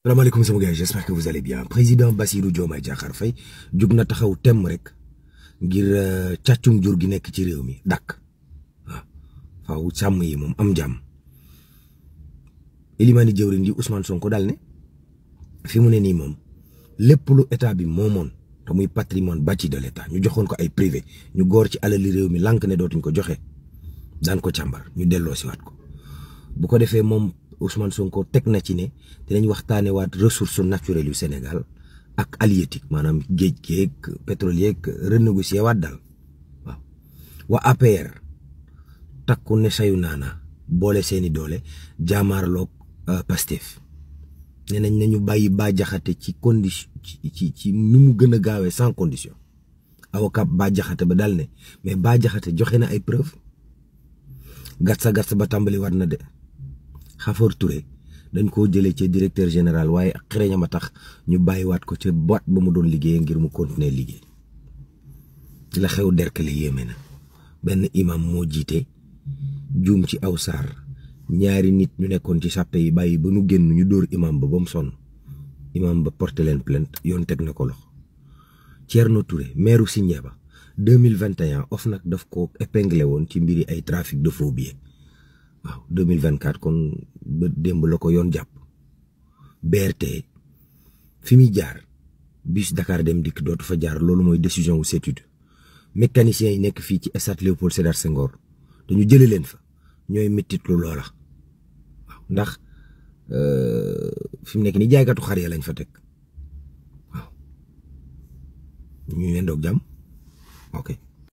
salaamaaleykum sama gars j'espère que vous allez bien président Bassirou Diomaye Diakhar Faye jug na taxaw temm rek ngir càccum jur gi nekk ci réew mi dakk waaw faaw sàmm yi moom am jàmm Elimani jëwriñ di Ousmane Sonko daal ne fi mu ne nii moom lépp lu état bi moomoon te muy patrimoine bâti de l'état ñu joxoon ko ay privé ñu góor ci alali réew mi lànk ne dootuñ ko joxe daan ko càmbar ñu delloo si waat ko bu ko defee moom Ousmane Sonko teg na ci ne dinañ waxtaane waat ressources naturelles yu Sénégal ak halieutique maanaam géej géeg pétrole yeeg renégocier waat daal waaw waa APR takku ne sayu naana boole seeni doole jaamaarloog Pastef nee nañ nañu bàyyi Bah Diakhaté ci condition ci nu mu gën a gaawee sans condition avocat Bah Diakhaté ba daal ne mais Bah Diakhaté joxe na ay preuve gatsa ba tàmbali war na de Khafor Touré dañ koo jëlee ci directeur général waaye ak xereñam a tax ñu bàyyiwaat ko ca boîte ba mu doon liggéey ngir mu continuer liggéey la xew Derklé yéeme na benn imam moo jiite juum ci aw saar ñaari nit ñu nekkoon ci sàppe yi bàyyi ba nu génn ñu dóor imam ba mu sonn imam ba porté leen plainte yoon teg na ko loxo Thierno Touré maire Sindiaba 2021 OFNAC daf ko épinglé woon ci mbiri ay trafic de faux billets waaw 2024 kon ba démb la ko yoon jàpp BRT fi muy jaar bus Dakar Dem Dikk dootu fa jaar loolu mooy décision wu CETUD mécaniciens yi nekk fii ci stade Léopold Sédar Senghor dañu jële leen fa ñooy mettitlu loola waaw ndax fi mu nekk ni jaaykatu xar ya lañ fa teg waaw ñu yendoog jàmm ok